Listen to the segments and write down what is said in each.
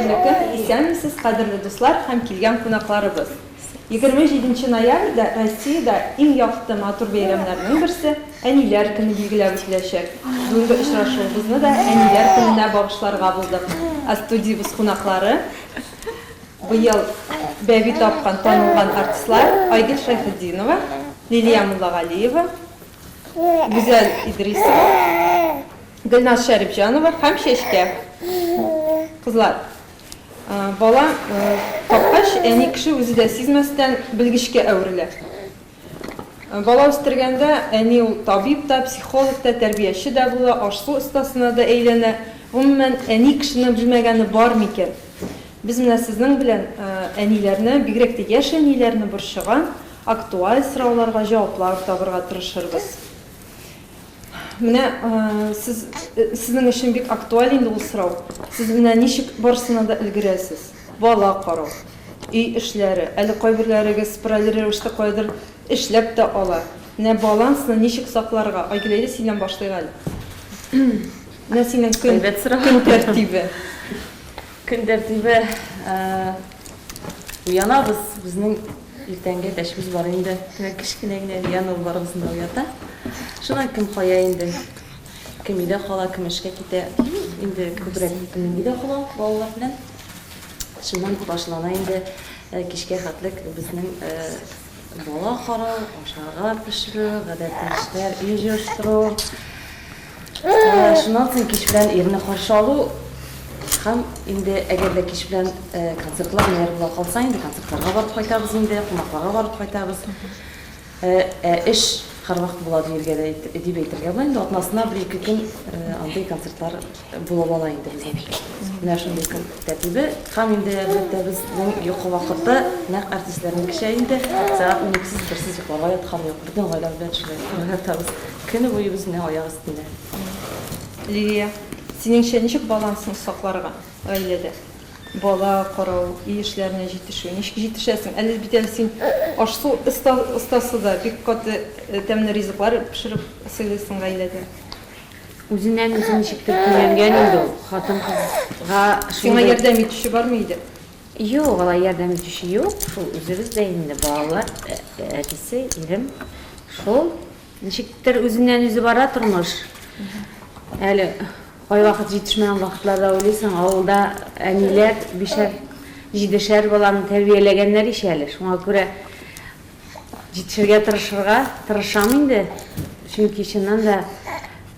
Хәерле көн, исәнмесез, кадерле дуслар һәм килгән кунакларыбыз. 27 ноябрьдә Россиядә иң якты, матур бәйрәмнәрнең берсе, Әниләр көне билгеләп үтеләчәк. Бүгенге очрашуыбызны да Әниләр көненә багышларга булдык. Ә студиябез кунаклары, быел бәби тапкан танылган артистлар Айгөл Шәйхетдинова, Лилия Муллагалиева, Гүзәл Идрисова, Гөлназ Шәрипҗанова һәм Чәчкә. Кызлар, бала тапкач, әни кеше үзе дә сизмәстән белгечкә әверелә. Бала үстергәндә әни ул табиб та, психолог та, тәрбияче дә була, аш-су остасына да әйләнә. Гомумән, әни кешенең белмәгәне бар микән? Без менә сезнең белән әниләрне, бигрәк тә яшь әниләрне борчыган актуаль сорауларга җаваплар табырга тырышырбыз. Менә сез, сезнең өчен бик актуаль инде ул сорау. Сез менә ничек барысына да өлгерәсез? Бала карау, өй эшләре, әле кайберләрегез параллель рәвештә каядыр эшләп тә ала. Менә балансны ничек сакларга? Айгөл, әйдә синнән башлыйк әле. Менә синең көн, Әйбәт сорау. көн тәртибе. Көн тәртибе, уянабыз, безнең иртәнге әтәчебез бар инде. Менә кечкенә генә Лиана ул барыбызны да уята. Шуннан кем кая инде, кем өйдә кала, кем эшкә китә. Инде күбрәк мин өйдә калам балалар белән. Шуннан башлана инде кичкә хәтлек безнең бала карау, ашарга пешерү, гадәти эшләр, өй җыештыру. Шуннан соң кич белән ирне каршы алу һәм инде әгәр дә кич белән концертлар ниләр була калса, инде концертларга барып кайтабыз инде, кунакларга барып кайтабыз. Ә эш һәрвакыт була диергә дә дип әйтергә була инде, атнасына бер-ике көн андый концертлар булып ала инде безнең. Менә шундый көн тәртибе. Һәм инде, әлбәттә, безнең йокы вакыты нәкъ артистларныкыча инде, сәгать уникесез, берсез йокларга яткан юк. Бөтен гаилә белән шулай йокларга ятабыз. Көне буе без менә аяк өстендә. Лилия, синеңчә ничек балансны сакларга гаиләдә? Бала карау, өй эшләренә җитешү. Ничек җитешәсең? Әле бит әле син аш-су остасы да, бик каты тәмле ризыклар пешереп сыйлыйсың гаиләдә. Үзеннән-үзе ничектер көйләнгән инде ул. Хатын-кызга Сиңа шундый. ярдәм итүче бармы өйдә? Юк, алай ярдәм итүче юк. Шул үзебез дә инде, балалар, әтисе, ирем. Шул. Ничектер үзеннән-үзе бара тормыш. Әле кайвакыт җитешмәгән вакытларда уйлыйсың, авылда әниләр бишәр, җидешәр баланы тәрбияләгәннәр ич әле. Шуңа күрә җитешергә тырышырга тырышам инде. Чөнки чыннан да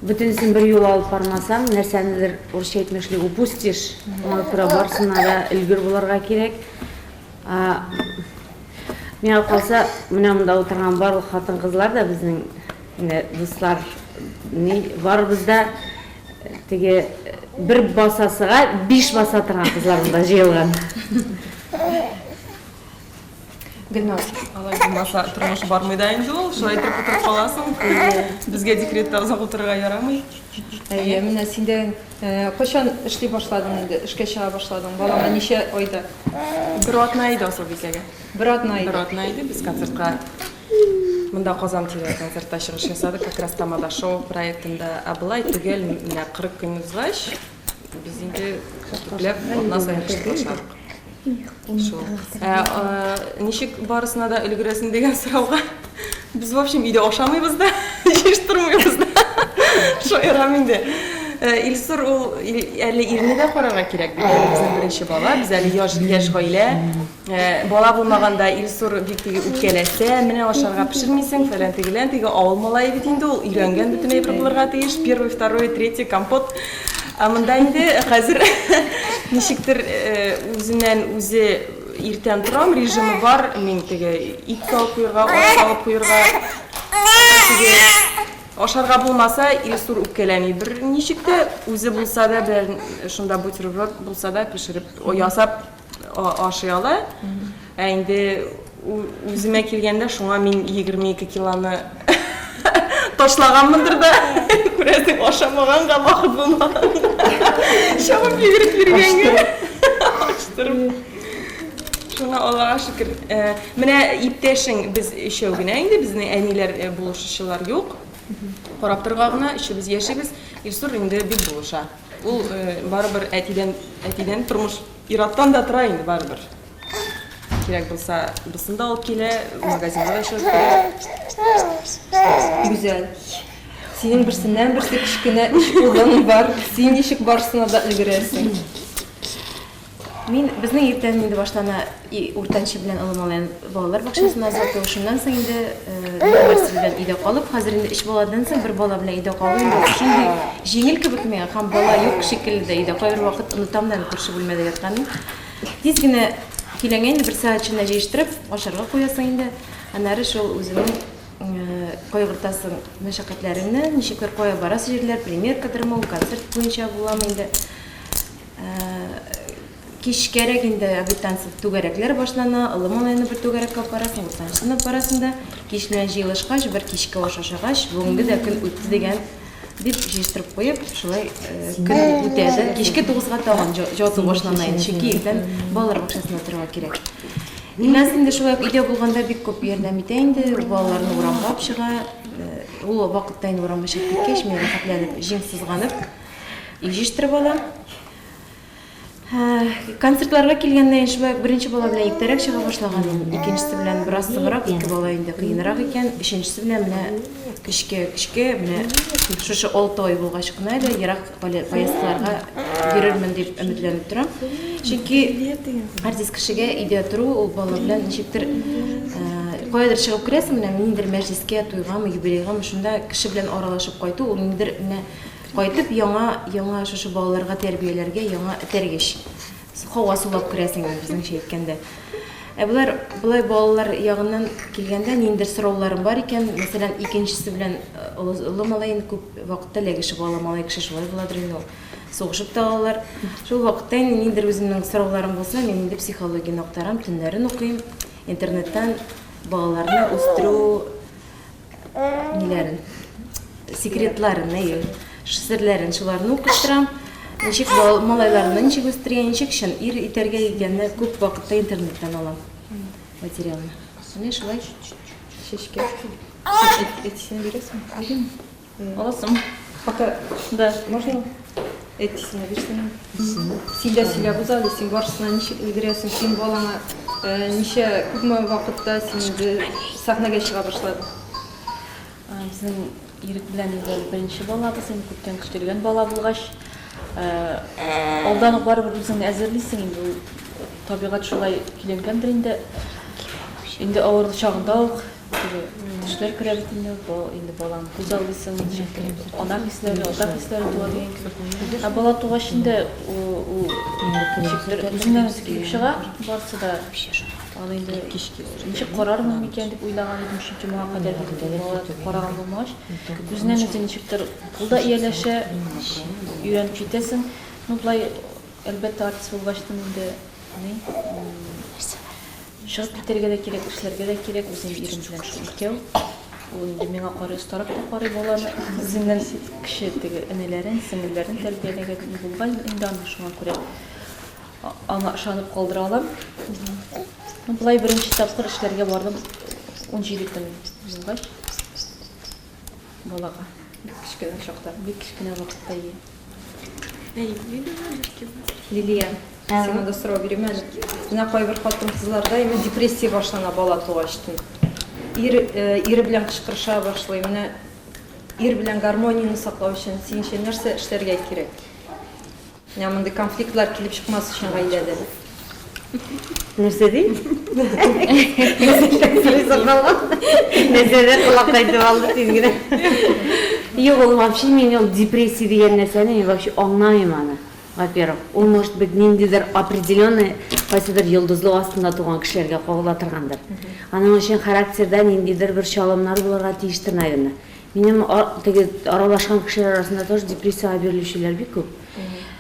бөтенесен бер юлы алып бармасаң, нәрсәнедер, урысча әйтмешли, упустишь. Шуңа күрә барысына да өлгер булырга кирәк. Миңа калса, менә монда утырган барлык хатын-кызлар да безнең менә дуслар, ни, барыбыз да теге бер басасыга биш баса торган кызлар монда җыелган. Гөлназ. Алай булмаса, тормыш бармый да инде ул. Шулай итеп утырып каласың. Безгә декретта озак утырырга ярамый. Әйе, менә син дә кайчан эшли башладың инде, эшкә чыга башладың? Балаңа ничә айда? Бер атна иде Асылбикәгә. Бер атна иде. Бер атна иде, без концертка монда Казан тирә концертта чыгыш ясадык, как раз Тамада шоу проектында. Ә болай төгәл менә 40 көн узгач, без инде күпләп атна саен эшли башладык. Шул. Ә, ничек барысына да өлгерәсең дигән сорауга, без, в общем, өйдә ашамыйбыз да, җыештырмыйбыз да. Шаярам инде. Илсур ул әле ирне дә карарга кирәк бит, әле безнең беренче бала, без әле яшь, яшь гаилә. Бала булмаганда Илсур бик теге үпкәләсә, менә ашарга пешермисең, фәлән тегелән, теге авыл малае бит инде ул, өйрәнгән бөтен әйбер булырга тиеш, первый, второй, третий компот. Ә монда инде хәзер ничектер үзеннән үзе иртән торам, режимы бар, мин теге ит салып куерга, аш салып куерга, теге ашарга булмаса, Илсур үпкәләми бер ничек тә, үзе булса да, берәр шунда бутерброд булса да пешереп, ясап ашый ала. Ә инде үземә килгәндә, шуңа мин 22 килоны ташлаганмындыр да, күрәсең, ашамаганга вакыт булмаган. Чабып йөгереп йөргәнгә. Ачтырып. Шуңа Аллага шөкер. Менә иптәшең, без өчәү генә инде, безнең әниләр булышучылар юк. Карап торырга гына, өчебез яшибез. Илсур инде бик булыша. Ул барыбер әтидән, әтидән тормыш ир-аттан да тора инде барыбер. Кирәк булса, бусын да алып килә, магазинга да чыгып керә. Гүзәл, синең берсеннән-берсе кечкенә өч улың бар. Син ничек барысына да өлгерәсең? Мин, безнең иртән инде башлана и уртанчы белән олы малайны балалар бакчасына озату. Шуннан соң инде Марсель белән өйдә калып, хәзер инде өч баладан соң бер бала белән өйдә калу инде шундый җиңел кебек миңа, һәм бала юк шикелле дә өйдә. Кайбер вакыт онытам да күрше бүлмәдә ятканын. Тиз генә көйләнгән инде бер сәгать эчендә җыештырып, ашарга куясың инде. Аннары шул үзеңнең кайгыртасың мәшәкатьләреңне, ничектер кая барасы җирләр, примеркадырмы ул, концерт буенча буламы инде. Кичкәрәк инде обедтан соң түгәрәкләр башлана, олы малайны бер түгәрәккә алып барасың, уртанчысын алып барасың да, кич белән җыелышкач, бер кичке аш ашагач, бүгенге дә көн үтте дигән дип җыештырып куеп, шулай көн үтә дә. Кичке тугызга тагын җату башлана инде, чөнки иртән балалар бакчасында торырга кирәк. Илназ инде шулай ук өйдә булганда бик күп ярдәм итә инде, балаларны урамга алып чыга. Ул вакытта инде урамга чыгып киткәч, мин рәхәтләнеп, җиң сызганып, Өй җыештырып алам. Концертларга килгәндә инде шулай беренче бала белән иртәрәк чыга башлаган идем. Икенчесе белән бераз соңрак, ике бала инде кыенрак икән. Өченчесе белән менә көчкә көчкә менә шушы 6 ай булгач кына әле ерак поездкаларга йөрермен дип өметләнеп торам. Чөнки артист кешегә өйдә тору ул бала белән ничектер каядыр чыгып керәсең, менә ниндидер мәҗлескә, туйгамы, юбилейгамы, шунда кеше белән аралашып кайту ул ниндидер менә Кайтып яңа, яңа шушы балаларга тәрбияләргә яңа этәргеч. Һава сулап керәсең инде, безнеңчә әйткәндә. Ә болар, болай балалар ягыннан килгәндә, ниндидер сорауларым бар икән, мәсәлән, икенчесе белән олы, олы малай инде күп вакытта эләгешеп ала, малай кеше шулай буладыр инде ул. Сугышып та алалар. Шул вакытта инде ниндидер үземнең сорауларым булса, мин инде психологияне актарам, төннәрен укыйм, интернеттан балаларны үстерү ниләрен, секретларын, әйе, серләрен шуларны укып торам. Ничек малайларны ничек үстерергә, ничек чын ир итәргә дигәнне күп вакытта интернеттан алам материалны. Менә шулай. Чәчкә. Син әтисенә бирәсеңме? Бирим. Аласың. Пока. Да. Можно? Әтисенә бирсен. Син дә сөйләп уз әле, син барысына ничек өлгерәсең, син балаңа э, ничә, күпме вакытта син инде сәхнәгә чыга башладың? Безнең Ирек белән инде әле беренче балабыз, инде күптән көтелгән бала булгач, э, алдан ук барыбер үзеңне әзерлисең инде, ул табигать шулай көйләнгәндер инде. Инде авырлы чагында ук Теге төшләр керә бит инде, инде баланы күз алдыйсың, ничектер ана хисләре, ата хисләре туа дигән кебек. Ә бала тугач инде ул ничектер үзеннән үзе килеп чыга, барысы да. Аны инде ничек карармын микән дип уйлаган идем, чөнки моңа кадәр бит бала караган булмагач, үзеннән үзе ничектер ул да ияләшә, өйрәнеп җитәсең. Ну, болай, әлбәттә, артист булгачтын инде ни, Чыгып китәргә дә кирәк, эшләргә дә кирәк. Үзем ирем белән шул икәү. Ул инде миңа карый, остарак та карый баланы. Үзеннән кече теге энеләрен, сеңелләрен тәрбияләгән булган инде аны, шуңа күрә аңа ышанып калдыра алам. Ну, болай беренче тапкыр эшләргә бардым 17 көн булгач балага. Бик кечкенә чакта. Бик кечкенә вакытта, ие. Лилия, сиңа да сорау бирим әле. Менә кайбер хатын-кызларда инде депрессия башлана бала тугачтын. Ир, э, ире белән кычкырыша башлый. Менә ир белән гармонияне саклау өчен синеңчә нәрсә эшләргә кирәк? Менә мондый конфликтлар килеп чыкмас өчен гаиләдә. Нәрсә ди? Нәрсәдә колак кайтып алды тиз генә. Юк, ул вообще мин ул депрессия дигән нәрсәне мин вообще аңламыйм аны. Во-первых, ул может быть ниндидер определенный кайсыдыр йолдызлык астында туган кешеләргә кагыла торгандыр. Аның өчен характерда ниндидер бер чалымнар булырга тиештер, наверное. Минем теге аралашкан кешеләр арасында тоже депрессиягә бирелүчеләр бик күп.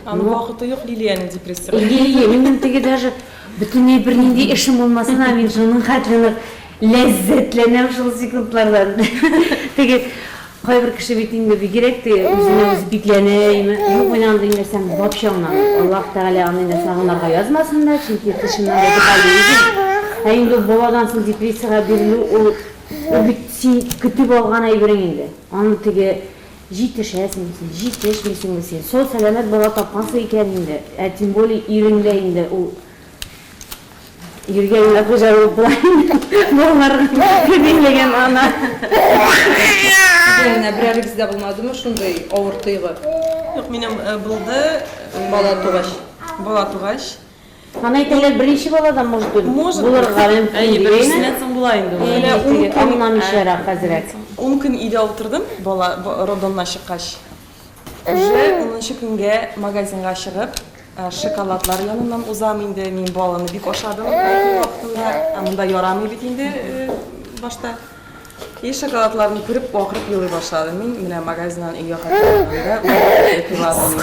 Аның вакыты юк Лилиянең депрессиягә. Лилия, минем теге даже бөтенләй бернинди эшем булмаса да, мин шуның хәтле нык ләззәтләнәм шул секундлардан. Теге кайбер кеше бит инде бигрәк тә үзенә үзе бикләнә, юк, мин андый нәрсәне вообще аңламыйм. Аллаһ Тәгалә андый нәрсәне аңларга язмасын да, чөнки это чыннан да болезнь. Ә инде баладан соң депрессиягә бирелү ул ул бит син көтеп алган әйберең инде. Аны теге. Җитешәсеңме син, җитешмисеңме син? Сау сәламәт бала тапкансың икән инде, ә тем более ирең дә инде ул иргә генә хуҗа булып була инде. Балаларга тәрбияләгән ана. Сезнең менә берәрегездә булмадымы шундый авыр тойгы? Юк, минем булды. Бала тугач. Бала тугач. Аны әйтәләр, беренче балада может быть Может быть. булырга мөмкин Әйе, дигәйне. беренчесеннән соң була инде ул. Менә ун Әйе, көн аңламыйчарак әзрәк. Ун көн өйдә утырдым, бала роддомнан чыккач. Уже унынчы көнгә магазинга чыгып, шоколадлар яныннан узам инде. Мин баланы бик ашадым вакытында. Ә монда ярамый бит инде башта. И шоколадларны күреп, акырып елый башладым. Мин менә магазиннан өйгә кайтканда еладым.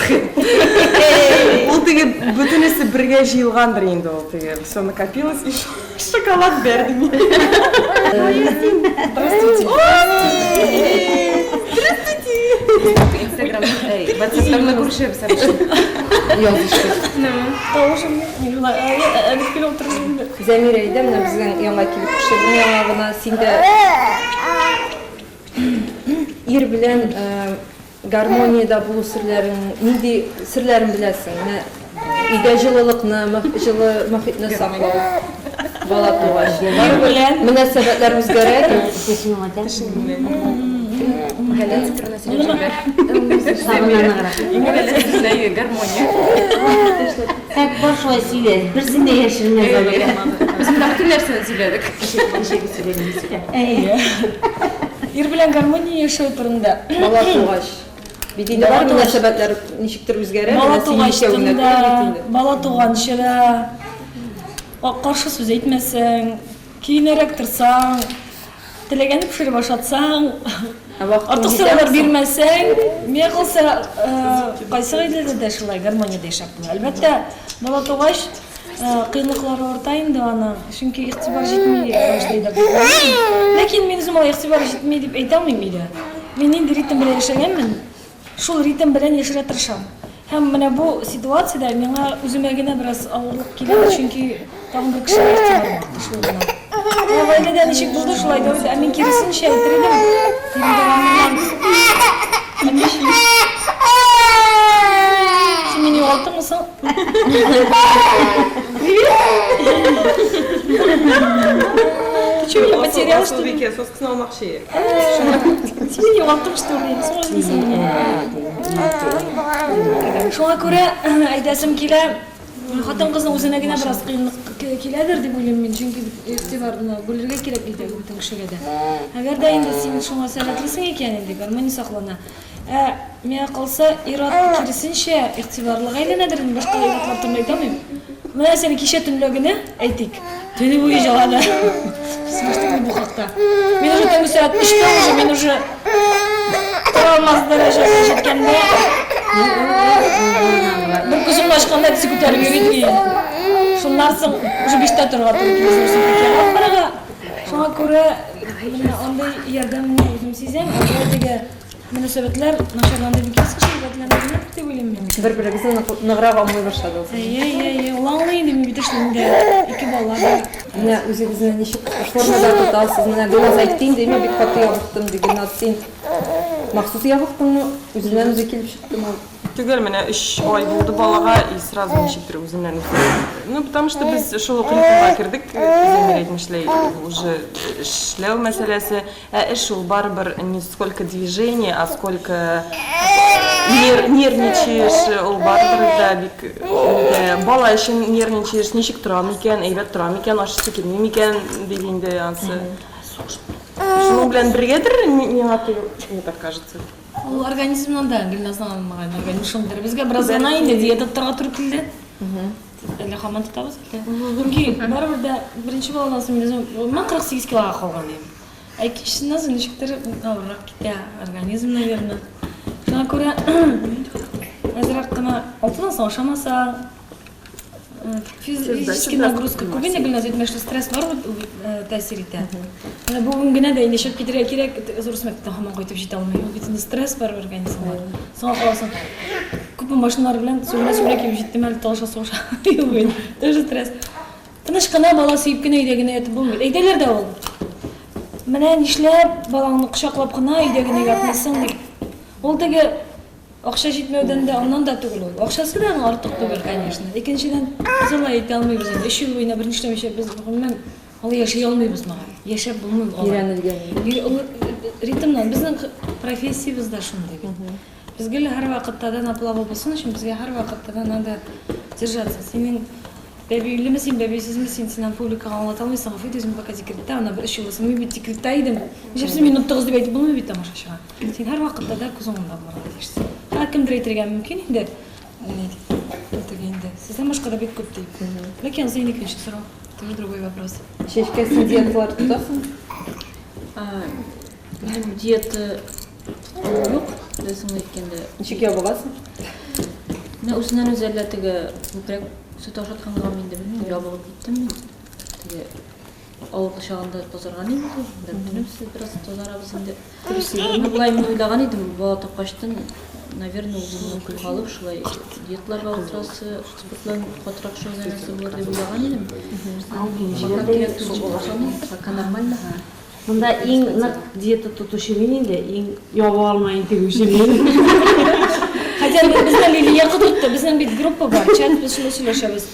Ул теге бөтенесе бергә җыелгандыр инде ул теге. Все накопилось и шоколад бәрде миңа. Здравствуйте. Здравствуйте. Инстаграмда, WhatsApp'та күрешәбез обычно. Языштык. Тавышым әле килеп утырмыйм инде. Зәмирә, әйдә менә безнең янга килеп төшердең яңа гына. Син дә ир белән гармониядә булу серләрен, нинди серләрен беләсең? Менә өйдә җылылыкны, җылы мохитне саклау. Бала тугач. Барыбер мөнәсәбәтләр үзгәрә. Гармония. Так бар шулай сөйлә, берсен дә яшермә Замирә. Без монда бөтен нәрсәне сөйләдек. Әйе. Ир белән гармония яшәү турында. Бала тугач. Бит инде бар мөнәсәбәтләр ничектер үзгәрә. Бала менә син тугач икәү генә да, түгел бит инде. бала туганчы да каршы сүз әйтмәсәң, киенәрәк торсаң, теләгәнне пешереп ашатсаң, Ә вакытың артык җитәме сораулар соң? бирмәсәң, миңа калса, кайсы гаиләдә дә шулай гармониядә яшәп була. Әлбәттә, бала тугач, кыенлыклары арта инде аның, чөнки игътибар җитми башлый да. Ләкин мин үзем алай игътибар җитми дип әйтә алмыйм өйдә. Мин нинди ритм белән яшәгәнмен, шул ритм белән яшәргә тырышам. Һәм менә бу ситуациядә миңа үземә генә бераз авырлык килә, чөнки тагын бер кешегә игътибар артты шул гына. Ә гаиләдә ничек булды, шулай дәвам итә. Ә мин киресенчә әйтер идем. Ирем дәвамыннан. Син мине югалттыңмы соң? Ты что, меня потерял, что ли? Асылбикә, соскысын алмакчы. Син мине югалттың, что ли? Соң өзмисең мине. Шуңа күрә әйтәсем килә, хатын-кызның үзенә генә бераз кыенлык киләдер дип уйлыйм мин, чөнки игътибарны бүлергә кирәк өйдәге бөтен кешегә дә. Әгәр дә инде син шуңа сәләтлесең икән инде, гармония саклана. Ә миңа калса, ир-ат киресенчә игътибарлыга әйләнәдер инде, башка ир-атлар турында әйтә алмыйм. Менә син кичә төнлә генә, әйтик, төне буе җылады. Сөйләштек бит бу хакта. Мин уже төнге сәгать өчтә уже, мин уже тора алмас дәрәҗәгә җиткәндә, бер күземне ачканда әтисе күтәреп йөри иде. Шуннан соң уже биштә торырга туры килә, зур барырга. Шуңа күрә менә андый ярдәмне үзем сизәм, ә теге мөнәсәбәтләр начарланды дип киресенчә әйбәтләнде дип уйлыйм мин. Бер-берегезне ныграк аңлый башладыгыз. Әйе, әйе, әйе. Ул аңлый инде, мин бит эшлим дә. Ике бала бар. Менә үзегезне ничек формада тотасыз? Менә Гөлназ әйтте инде, мин бик каты ябыктым ди. Гөлназ, син махсус ябыктыңмы? Үзеннән үзе килеп чыктымы? Түгел, менә өч ай булды балага, и сразу ничектер үзеннән үзе. Ну, потому что без шул ук ритмга кердек, Замир әйтмешли, уже эшләү мәсьәләсе. Ә эш ул барыбер не сколько движение, а сколько нервничаешь, ул барыбер дә бик бала өчен нервничаешь, ничек торам икән, әйбәт торам икән, ашыйсы килми микән дип инде ансы. Шуның белән бергәдер, миңа мне так кажется. Ул организмнан да Гөлназның алмаган организм шундыр. Безгә бераз гына инде диета тотарга туры килде. Әле һаман тотабыз әле. Чөнки барыбер дә беренче баладан соң мин үзем мин 48 килога калган идем. Ә икенчесеннән соң ничектер авыррак китә организм, наверное. Шуңа күрә әзрәк кына алтыдан соң ашамасаң, физический нагрузка күп инде Гөлназ әйтмә, что стресс бар бит, ул тәэсир итә. Менә бүген генә дә инде чыгып китәргә кирәк, зур мәктәптән һаман кайтып җитә алмый. Ул бит инде стресс бар организмда. Соңга каласың. Күпме машиналар белән сүгенә-сүгенә килеп җиттем әле талаша сугыша. Юл буена. Тоже стресс. Тыныч кына бала сөеп кенә өйдә генә ятып булмый. Әйтәләр дә ул. Менә нишләп балаңны кочаклап кына өйдә генә ятмыйсың дип. Ул теге акча җитмәүдән дә, аннан да түгел ул. Акчасы да аның артык түгел, конечно. Икенчедән, без алай әйтә алмыйбыз инде. Өч ел буена берни эшләмичә без гомумән алай яши алмыйбыз мага. Яшәп булмый алай. Өйрәнелгән. Ул ритмнан. Безнең профессиябез дә шундый бит. Без гел һәрвакытта да на плаву булсын өчен безгә һәрвакытта да надо держаться. Синең бәбилеме син, бәбисезме син, син аны публикага аңлата алмыйсың. Гафу итегез, мин пока декретта, ана бер өч ел булсын, мин бит декретта идем. Нишләп сез мине оныттыгыз дип әйтеп булмый бит тамашачыга. Син һәрвакытта да күз уңында булырга тиешсең. Һәр кемдер әйтергә мөмкин инде, ни дип, теге инде. Сездән башка да бик күп дип. Ләкин анысы инде икенче сорау. Это уже другой вопрос. Чәчкә, син диеталар тотасың? Минем диета тотканым юк, дөресен әйткәндә. Ничек ябыгасың? Менә үзеннән үзе әллә теге күбрәк сөт ашаткангамы инде белмим, ябыгып киттем мин. Теге авырлы чагында тазарган идем инде, бер бөтенебез бераз тазарабыз инде. Менә болай мин уйлаган идем, бала тапкачтын, наверное, үземне кулга алып, шулай диеталарга утырасы, спорт белән катырак шөгыльләнәсе булыр дип уйлаган идем. Пока кирәк түгел дип саныйм, пока нормально. Монда иң нык диета тотучы мин инде, иң яба алмай интегүче мин. Хотя безне Лилия котыртты, безнең бит группа бар, чат, без шунда сөйләшәбез.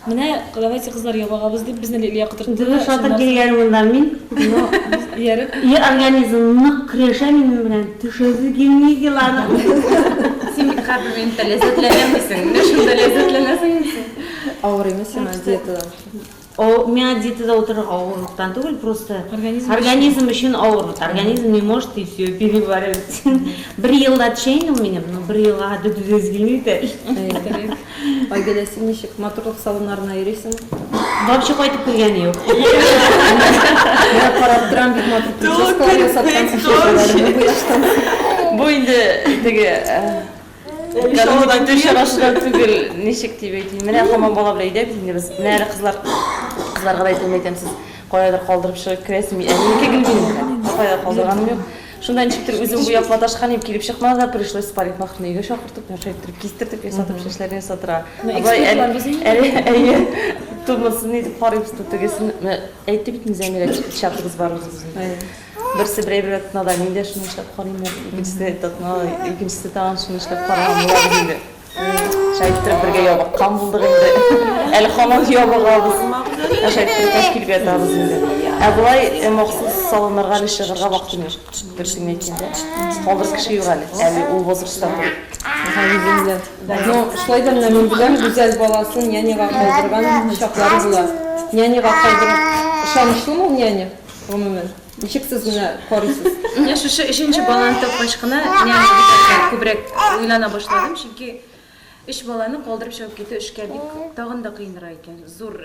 Менә, давайте, кызлар, ябыгабыз дип, безне Лилия котыртты. Дөрес шатыр килгән монда мин. Но без ияреп. И организм нык көрәшә минем белән, төшәсе килми еланың. Син бит һәрбер минутта ләззәтләнәмисең, менә шунда ләззәтләнәсең инде син. Авырыймы сиңа диетадан? О, миңа диетада утырырга авырлыктан түгел, просто организм өчен авыр. Вот организм не может и все, переваривать. Бер елда төшә инде ул минем, но бер елга хәтле түзәсе килми бит әле. Айгөл, ә син ничек, матурлык салоннарына йөрисеңме? Вообще кайтып кергәне юк. Менә карап торам, бик матур прическалар ясаткансың, чәчләреңне бу яштан. Бу инде теге Кәдимгедәй төш чарасы түгел, ничек дип әйтим. Менә һаман бала белән өйдә бит инде без. Менә әле кызлар, кызларга да әйтәм, әйтәм, сез каядыр калдырып чыгып керәсез. Мин әниеке гел минем. Кая калдырганым юк. Шунда ничектер үзем буяп маташкан идем, килеп чыкмады да, пришлось парикмахерны өйгә чакыртып, нәрсә иттереп кистертеп ясатып, чәчләрен ясатырга. Әле, әйе, тумысын итеп карыйбыз, тегесен. Әйтте бит инде Зәмирә, чатыбыз бар үзебезнең. Берсе бер әйбергә тотына да, мин дә шуны эшләп карыйм әле. Икенчесе тотына, икенчесе тагын шуны эшләп караган булабыз инде. Шулай иттереп бергә ябыккан булдык инде. Әле һаман ябыгабыз. Шулай иттереп мәш килеп ятабыз инде. Ә болай э, махсус салоннарга әле чыгарга вакытым юк. Дөресен әйткәндә, калдыр кеше юк әле. Әле ул возрастта түгел. Әлхәмдулилла. Ну, шулай да менә мин беләм, Гүзәл баласын няняга калдырган чаклары була. Няняга калдырып, ышанычлымы ул няня? Гомумән, ничек сез менә карыйсыз? Менә шушы өченче баланы тапкач кына няня битәргә күбрәк уйлана башладым, чөнки өч баланы калдырып чыгып китү эшкә бик тагын да кыенрак икән. Зур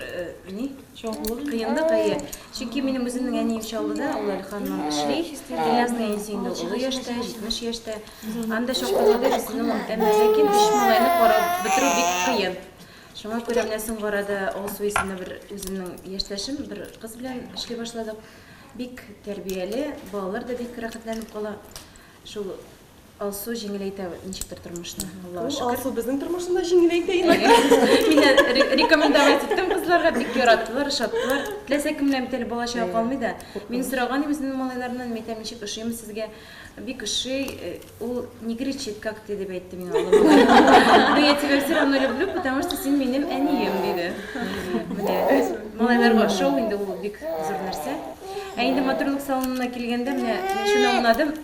ни? Кыенлык, әйе. Чөнки минем үземнең әнием Чаллыда, ул әле һаман эшли. Илназның әнисе инде олы яшьтә, 70 яшьтә. Анда чакырмадык, ну, әмма ләкин өч малайны карап бетерү бик кыен. Шуңа күрә менә соңгы арада Алсу исемле бер үземнең яшьтәшем, бер кыз белән эшли башладык. Бик тәрбияле, балалар да бик рәхәтләнеп кала. Шул Алсу җиңеләйтә ничектер тормышны, Аллага шөкер. Алсу безнең тормышны да җиңеләйтә иногда. Мин рекомендовать иттем кызларга, бик яраттылар, ошаттылар. Теләсә кем белән бит әле бала чага калмый да. Мин сораган идем үземнең малайларыннан, мин әйтәм, ничек ошыймы сезгә? Бик ошый, Ул не кричит, как ты, дип әйтте миңа олы малай. Но я тебя все равно люблю, потому что син минем әнием, диде. Менә малайларга ошау инде ул бик зур нәрсә. Ә инде матурлык салонына килгәндә, менә мин шуны аңладым,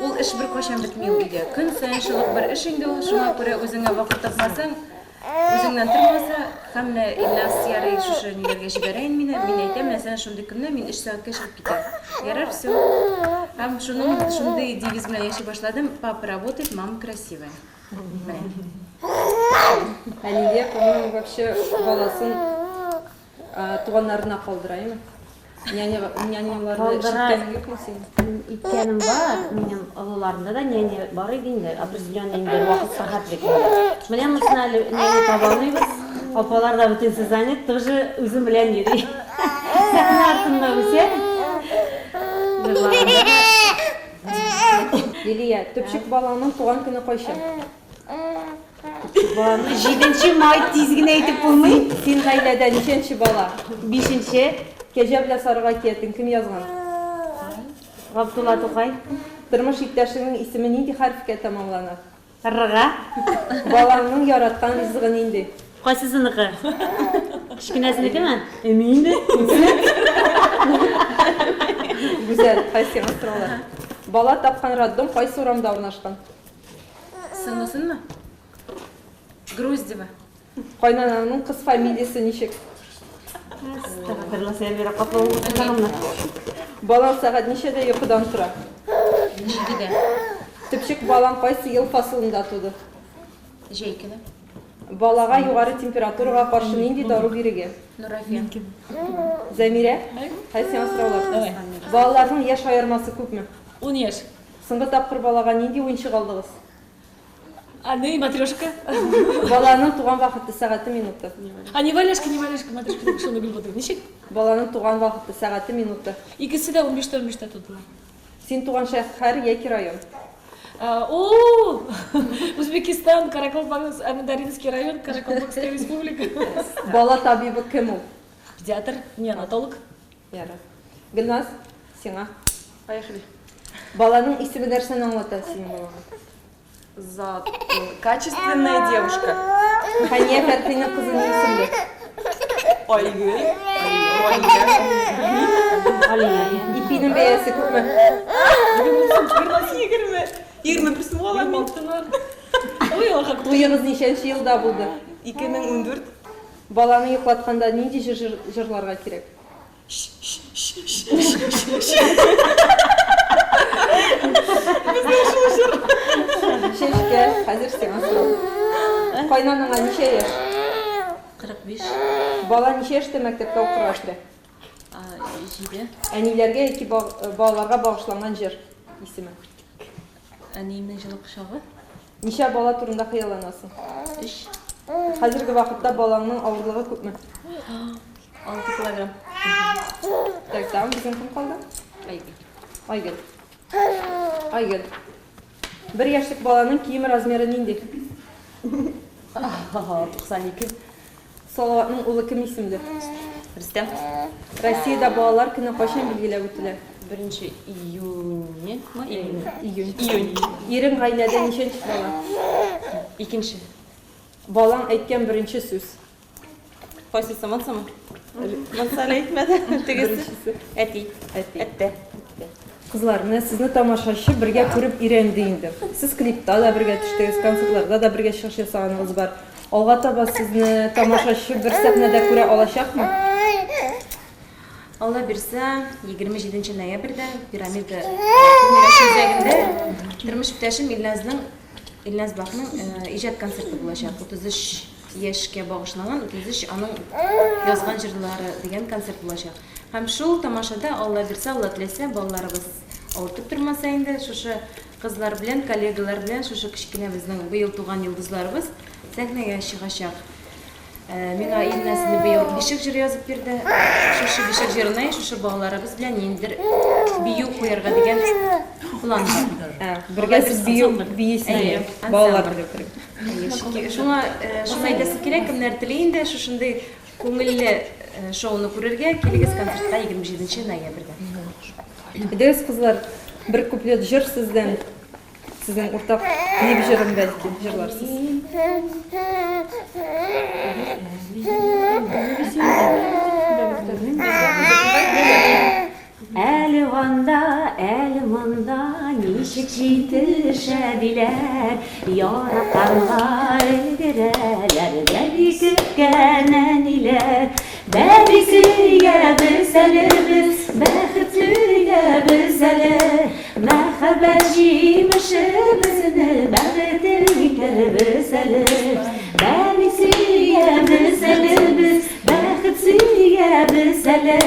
ул эш беркайчан бетми ул өйдә. Көн саен шул ук бер эш инде ул, шуңа күрә үзеңә вакыт тапмасаң, Үзеңнән тормаса, һәм менә Илназ ярый шушы ниләргә җибәрә инде мине, мин әйтәм, мәсәлән, шундый көнне мин өч сәгатькә чыгып китәм. Ярар, все. Һәм шуның шундый девиз белән яши башладым, папа работает, мама красивая. Менә. Ә Лилия, по-моему, вообще баласын туганнарына калдыра, әйме? Няня, няняларны Калдыра. ишеткәнең юкмы синең? Иткәнем бар, минем олыларымда да няня бар иде инде, определенный инде вакыт сәгатьлек инде. Менә монысын әле няня таба алмыйбыз. Апалар да бөтенесе занят, тоже үзем белән йөри. Сәхнә артында үсә. Җырлаганда да. Лилия, төпчек балаңның туган көне кайчан? Баламны җиденче май тиз генә әйтеп булмый. Син гаиләдә ничәнче бала? Бишенче. Кәҗә белән сарык әкиятен кем язган? Габдулла Тукай. Тормыш иптәшеңнең исеме нинди хәрефкә тәмамлана? Р-га. Балаңның яраткан ризыгы нинди? Кайсысыныкы? Кечкенәсенекеме? Әмин. Гүзәл, кайсы сиңа сораулар? Бала тапкан роддом кайсы урамда урнашкан? Сыңлысынмы? Груздева. Кайнанаңның кыз фамилиясе ничек? Балаң сәгать ничәдә йокыдан тора? Җидедә. Төпчек балаң кайсы ел фасылында туды? Җәй көне. Балага югары температурага каршы нинди дару бирергә? Нурофен. Зәмирә, кайсы сиңа сораулар? Балаларның яшь аермасы күпме? 10 яшь. Соңгы тапкыр балага нинди уенчык алдыгыз? А, ну и матрешка. Баланың туган вакыты, сәгате, минуты. А, не валяшка, не валяшка, матрешка, шуны гел бутый. Ничек? Баланың туган вакыты, сәгате, минуты. Икесе дә 15-тә 15-тә тудылар. Син туган шәһәр яки район? О, Узбекистан, Каракалпак, Амударьинский район, Каракалпакская республика. Бала табибы кем ул? Педиатр, неонатолог. Ярар. Гөлназ, сиңа. Поехали. Баланың исеме нәрсәне аңлата синең балаңа? За качественная девушка. Хәния Фәрхинең кызы ни исемле? Айгөл. Алия. Ипинең бәясе күпме? 20. 21 сум алам мин. Ой, Аллаһ. Туегыз ничәнче елда булды? 2014. Баланы йоклатканда нинди җыр җырларга кирәк? Чәчкә, хәзер сиңа сорау. Кайнанаңа ничә яшь? 45. Бала ничә яшьтә мәктәпкә укырга керә? 7. Әниләргә яки балаларга багышланган җыр исеме? Әниемнең җылы кочагы. Ничә бала турында хыялланасың? 3. Хәзерге вакытта балаңның авырлыгы күпме? 6 килограмм. Так, тагын безнең кем калды? Айгөл. Айгөл. Айгөл. Бер яшьлек баланың кием размеры нинди? 92. Салаватның улы кем исемле? Рөстәм. Россиядә балалар көне кайчан билгеләп үтелә? 1 июня. Июнь. Июнь. Ирең гаиләдә ничәнче бала? Икенче. Балаң әйткән беренче сүз. Кайсысы, монсымы? Монсы әле әйтмәде. Тегесе. Әти. Әти. Әттә. Кызлар, менә сезне тамашачы бергә күреп өйрәнде инде. Сез клипта да бергә төштегез, концертларда да бергә чыгыш ясаганыгыз бар. Алга таба сезне тамашачы бер сәхнәдә күрә алачакмы? Алла бирсә, 27 ноябрьдә Пирамида күңел ачу үзәгендә тормыш иптәшем Илназның Илназ Бахның иҗат концерты булачак. 33 яшькә багышланган 33 аның язган җырлары дигән концерт булачак. Һәм шул тамашада Алла бирсә, Алла теләсә, балаларыбыз авыртып тормаса инде, шушы кызлар белән, коллегалар белән, шушы кечкенә безнең быел туган йолдызларыбыз сәхнәгә чыгачак. Миңа Илназ инде быел бишек җыры язып бирде. Шушы бишек җырына шушы балаларыбыз белән ниндидер бию куярга дигән план бар. Бергә сез бию биисез, балалар белән бергә. Шуңа шуны әйтәсе килә, кемнәр тели инде шушындый күңелле шоуны күрергә, килегез концертка 27 ноябрьдә. Әйдәгез, кызлар, бер куплет җыр сездән. Сезнең уртак клип җырын бәлки җырларсыз. Әле анда, әле монда ничек җитешә диләр, яратканга өлгерәләр, бәби көткән әниләр. Бәби сөябез әле без, бәхет сөябез әле, мәхәббәт җимеше безне бәхетле итәрбез әле. Бәби сөябез әле без, бәхет сөябез әле,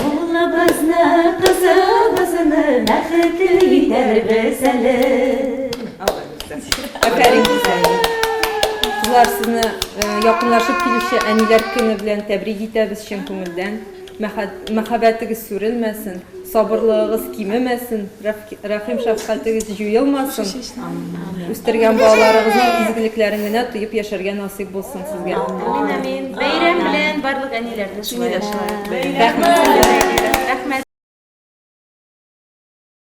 улыбызны, кызыбызны бәхетле итәрбез әле. Афәрин сезгә. Кызлар, сезне якынлашып килүче әниләр көне белән тәбрик итәбез чын күңелдән. Мәхәббәтегез сүрелмәсен, сабырлыгыгыз кимемәсен, рәхим шәфкатегез җуелмасын. Үстергән балаларыгызның изгелекләрен генә тоеп яшәргә насыйп булсын сезгә. Амин, амин. Бәйрәм белән барлык әниләрне шулай. Рәхмәт. Рәхмәт.